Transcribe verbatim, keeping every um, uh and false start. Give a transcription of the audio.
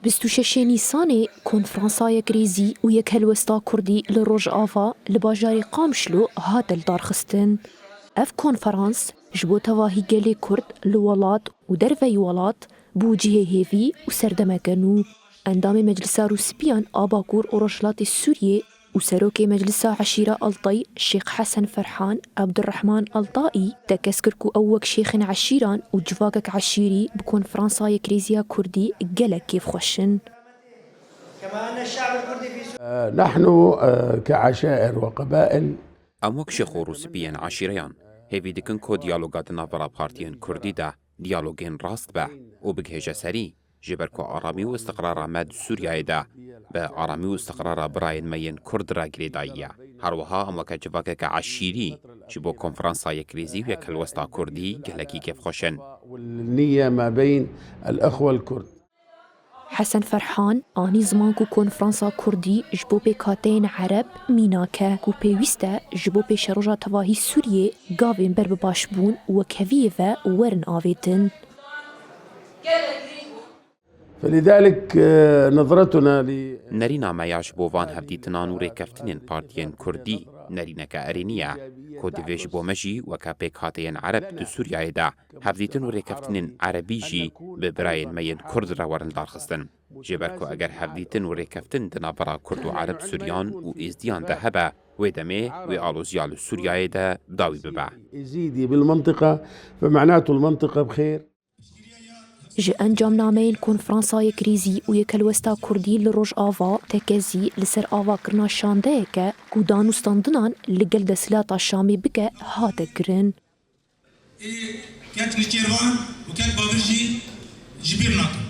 Bîst û şeş Nîsanê Konferansa Yekrêzî û Yekhelwesta Kurdî li Rojava li bajarê Qamişlo hate lidarxistin. Ev konferans ji bo tevahî gelê Kurd li welat û derveyî welat bû cihê hêvî û serdemeke nû. Endamê Meclisa Rûspiyan a Bakur û Rojhilatê Sûriyê û Serokê Meclisa Eşîra Altay Şêx Hesen Ferhan Abdurrahman Altaî tekez kir ku ew wek şêxên eşîran û civakek eşîrî bi Konferansa Yekrêziya Kurdî gelek kêfxweş in. نحن كعشائر وقبائل. Em wek şêx û rûspiyên eşîreyan hêvî dikin ku diyaloga di navbera partiyên kurdî de diyalogên rast be û bigihêje serî, ji ber ku aramî û istiqrara me di Sûriyeyê de bi aramî û istiqrara birayên me yên kurd re girêdayî ye. Her wiha em weke civakeke eşîrî ji bo Konferansa Yekrêzî û Yekhelwesta Kurdî gelekî kêfxweş in. والنية ما بين الأخوة الكرد. Hesen Ferhan anî ziman ku Konferansa Kurdî ji bo pêkhateyên Ereb mînak e, ku pêwîst e ji bo pêşeroja tevahî Sûriyê gavên ber bi başbûn û wekheviyê ve werin avêtin. فلذلك نظرتنا ل Nerîna me ya ji bo van hevdîtinan û rêkeftinên partiyên kurdî nerîneke erênî ye, ku divê ji bo me jî weke pêkhateyên Ereb di Sûriyeyê de hevdîtin û rêkeftinên Erebî jî bi birayên me yên Kurd re werin darxistin. Ji ber ku eger hevdîtin û rêkeftin di navbera Kurd û Ereb Suryan û Êzdiyan de hebe, wê demê wê aloziya li Sûriyeyê de dawî bibe. إيزيدي بالمنطقة، فمعناته المنطقة بخير. Ji encamnameyên Konferansa Yekrêzî û Yekhelwesta Kurdî li Rojava tekezî li ser avakirina şandeyeke ku danûstandinan li gel desthilata Şamê bike hate kirin. Ê ket nêçîrvan û ket bavêr jî ji bîr nakin.